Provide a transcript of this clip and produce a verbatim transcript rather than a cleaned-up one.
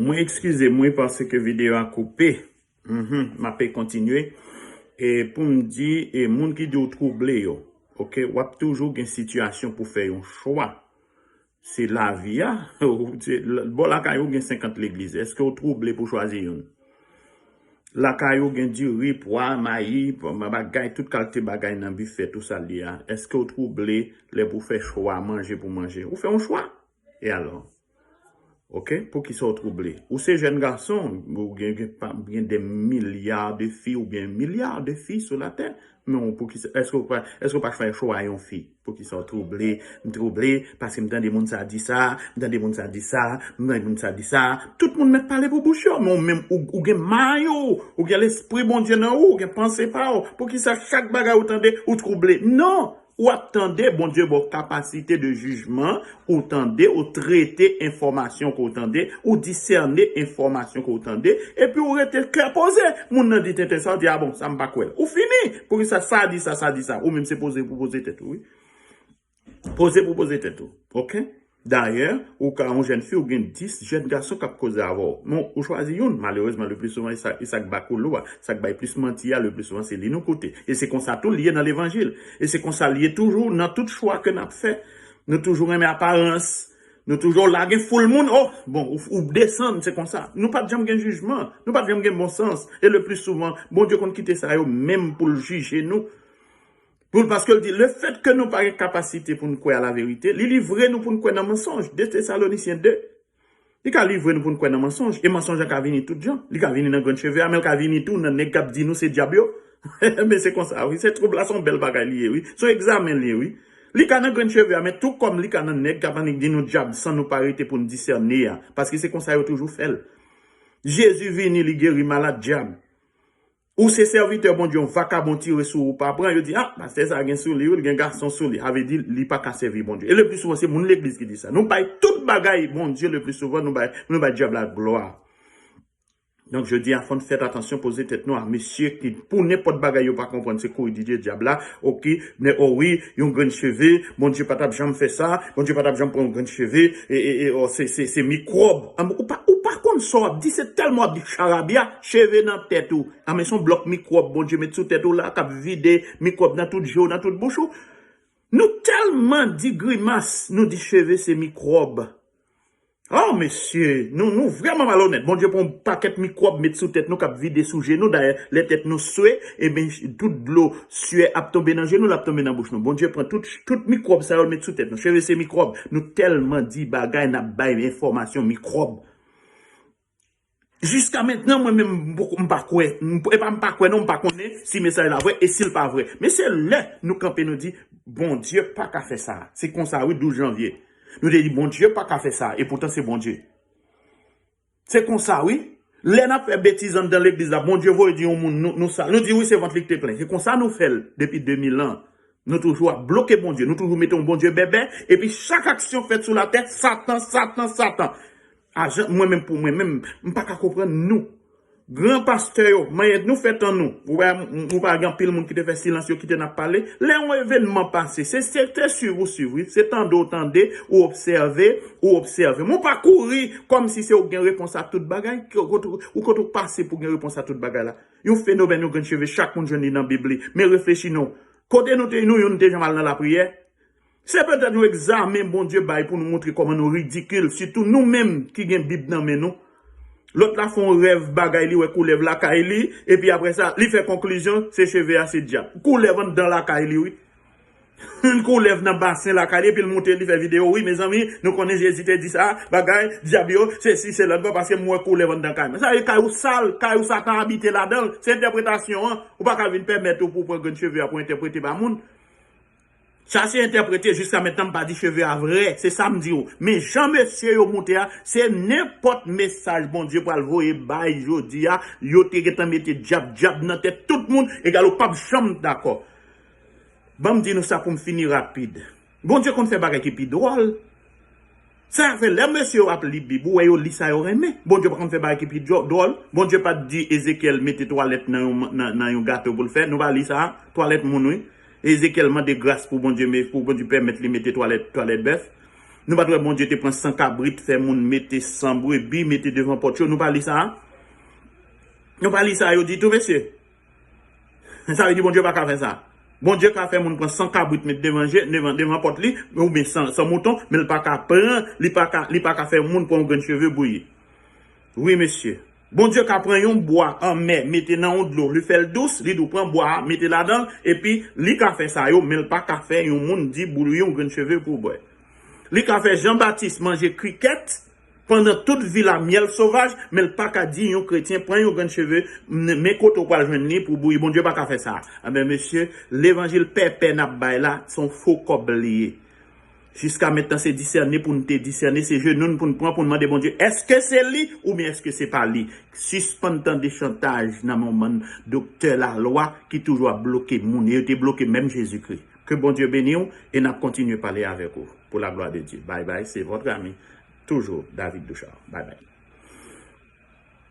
Mwen eskize m wi paske videyo a koupe. Mhm, m ape kontinye. E pou m di, e moun ki di w twouble yo, oke, w ap toujou gen sitiyasyon pou fè yon chwa. Se lavi a. Bò lakay ou gen senkant legliz. Èske w twouble pou chwazi youn? Lakay ou gen diri, pwa, mayi, bagay, tout kalite bagay nan bifè, tou sa l ye a. Èske w twouble lè pou fè chwa manje pou manje? Ou fè yon chwa. E alò? Oke? Poukisa w twouble? Ou se jèn gason, ou gen, gen, pa- gen de milya de fi oubyen milya de fi sou latè, men ou poukisa, èske w pa, èske w pa fè chwa yon fi? Poukisa w twouble? M twouble paske m tande moun sa di sa, m tande moun sa di sa, m tande moun sa di sa. Tout moun mèt pale pou bouch yo, men ou menm, ou, ou gen may ou, ou gen lespri Bondye nan ou, ou gen panse pa ou. Poukisa chak bagay ou tande, ou twouble? Non! Ou ap tande, Bondye ba w kapasite de jijman, ou tande, ou trete enfòmasyon ke w tande, ou disène enfòmasyon ke w tande, epi ou rete kè poze. Moun nan di tenten sa, ou di, a bon, sa m pa kwè. Ou fini. Poukisa sa di sa, sa di sa? Ou menm se poze pou poze tèt ou, wi. Poze pou poze tèt ou. Oke? Dayè, ou ka yon jèn fi, ou gen dis jèn gason k ap koze avè w. Men ou chwazi youn. Malerezman, le pli souvan, e sa, e sa k ba koulou a, sa k bay plis manti a, le pli souvan, se li nou koute. E se konsa tou l ye nan levanjil. E se konsa l ye toujou nan tout chwa ke n ap fè. Nou toujou renmen aparans. Nou toujou la gen foul moun. Oh, bon, ou, ou desann, se konsa. Nou pa t janm gen jijman. Nou pa t janm gen bon sans. E le pli souvan, Bondye konn kite sa yo menm pou l jije nou. Pou, paske l di, le fèt ke nou pa gen kapasite pou n kwè a la verite, li livre nou pou n kwè nan mansonj. De Tesalonisyen de. Li ka livre nou pou n kwè nan mansonj. E mansonj an ka vini tout jan. Li ka vini nan grenn cheve a, men l ka vini tou nan nèg k ap di nou se dyab yo. Men se konsa, wi. Se twoub la, se yon bèl bagay li ye, wi. Se yon egzamen li ye, wi. Li ka nan grenn cheve a, men tou kòm li ka nan nèg k ap annik di nou dyab san nou pa rete pou n disène a. Paske se konsa yo toujou fè l. Jezi vini, li geri malad dyab. Ou se sèvitè Bondye, yon vakabon tire sou ou pa pran, yo di, a, pastè sa gen sou li, wi, l gen gason sou li. Sa vle di, li pa ka sèvi Bondye. E le pli souvan, se moun legliz ki di sa. Nou bay tout bagay Bondye, le pli souvan, nou bay, nou bay dyab la glwa. Donk, jodi a, fò n fèt atansyon, poze tèt nou a mesye ki, pou nenpòt bagay yo pa konprann, se kouri di dyab la, oke, men, o wi, yon grenn cheve, Bondye pa t ap janm fè sa, Bondye pa t ap janm pran yon grenn cheve, e, e, e, o, se, se, se mikwòb. An, ou pa, ou pa konn sa w ap di, se tèlman w ap di charabya, cheve nan tèt ou. A men se yon blòk mikwòb Bondye met sou tèt ou la, k ap vide mikwòb nan tout je w, nan tout bouch ou. Nou tèlman di grimas, nou di cheve se mikwòb. Oh, mesye, nou, nou vrèman malonèt. Bondye pran yon pakèt mikwòb met sou tèt nou k ap vide sou je nou. Dayè, lè tèt nou swe, ebyen, tout dlo syè ap tonbe nan je nou, l ap tonbe nan bouch nou. Bondye pran tout, tout mikwòb sa yo met sou tèt nou. Cheve se mikwòb. Nou tèlman di bagay, n ap bay enfòmasyon mikwòb. Jiska mentnan, mwen menm, m poko, m pa kwè. M, e pa m pa kwè, non, m pa konnen si mesaj la vrè e si l pa vrè. Men se lè nou kanpe, nou di, Bondye pa ka fè sa. Se konsa, wi, douz janvye. Nou te di, Bondye pa ka fè sa. E poutan, se Bondye. Se konsa, wi. Lè n ap fè betiz anndan legliz la, Bondye voye di yon moun, nou, nou sa. Nou di, wi, se vant li k te plen. Se konsa nou fè l depi de mil an. Nou toujou ap bloke Bondye. Nou toujou mete yon Bondye bèbè. Epi chak aksyon fèt sou latè, Satan, Satan, Satan. Ajan, mwen menm pou mwen menm, m pa ka konprann nou. Gran pastè yo, manyen nou fè tan nou. Ou wè, m, m, ou pa gen anpil moun ki te fè silans, yo kite n ap pale. Lè yon evènman pase, se, se te swiv ou swiv, wi. Se tande w tande, ou obsève, ou obsève. Men w pa kouri kòmsi se ou gen repons a tout bagay, ke, kote, ou kote w pase pou gen repons a tout bagay la. Yon fenomèn, yon grenn cheve, chak moun jwenn li nan Bib li. Men reflechi non. Kote nou te, nou youn te janm al nan lapriyè? Se petèt yon egzamen Bondye bay pou nou montre kòman nou ridikil, sitou nou menm ki gen Bib nan men nou. Lòt la fè yon rèv bagay, li wè koulèv lakay li, epi apre sa, li fè konklizyon, se cheve a, se dyab. Koulèv anndan lakay li, wi. Koulèv nan basen lakay li, epi l monte, li fè videyo, wi, mezanmi, nou konnen Jezi te di sa, bagay, dyab yo, sesi, sela, paske m wè koulèv anndan kay mwen. Sa vle kay ou sal, kay ou Satan abite ladan l. Se entèpretasyon an. Ou pa ka vin pèmèt ou pou w pran grenn cheve a pou entèprete ba moun. Sa se entèprete, jiska mentnan m pa di cheve a vrè, se sa m di w. Men jan mesye yo moute a, se nenpòt mesaj Bondye pral voye bay jodi a, yo te gentan mete dyab, dyab nan tèt tout moun, egal ou p ap janm dakò. Ban m di nou sa pou m fini rapid. Bondye konn fè bagay ki pi dwòl. Sa fè lè mesye yo ap li Bib, ou wè yo li sa yo renmen. Bondye pa konn fè bagay ki pi dwò-, dwòl. Bondye pa t di Ezekyèl mete twalèt nan yon, nan, nan yon gato pou l fè. Nou pa li sa. Twalèt moun, wi. Ezekyèl mande gras pou Bondye, men pou Bondye pèmèt li mete twalèt, twalèt bèf. Nou pa t wè Bondye te pran san kabrit, fè moun mete san brebi, mete devan pòt yo. Nou pa li sa a? Nou pa li sa yo ditou, mesye? Sa vle di Bondye pa ka fè sa. Bondye ka fè moun pran san kabrit met devan je, devan, devan pòt li, oubyen san, san mouton, men li pa ka pran, li pa ka, li pa ka fè moun pran yon grenn cheve bouyi. Wi, mesye. Bondye ka pran yon bwa anmè, mete nan yon dlo, li fè l dous, li di w pran bwa a, mete ladan l, epi li ka fè sa yo, men li pa ka fè yon moun di bouyi yon grenn cheve pou w bwè. Li ka fè Jan Batis manje krikèt, pandan tout vi l a myèl sovaj, men l pa ka di yon kretyen pran yon grenn cheve, men kote w pral jwenn li pou bouyi. Bondye pa ka fè sa. Enben, mesye, levanjil pèpè n ap bay la, se yon fo kòb li ye. Jiska mentnan, se disène pou n te disène, se jenou n pou n pran pou n mande Bondye, èske se li oubyen èske se pa li? Sispann tande chantaj nan men yon bann doktè lalwa ki toujou ap bloke moun, e yo te bloke menm Jezikri. Ke Bondye beni w, e n ap kontinye pale avèk ou. Pour la gloire de Dieu. Bye bye, c'est votre ami, toujours David Ducharme. Bye bye.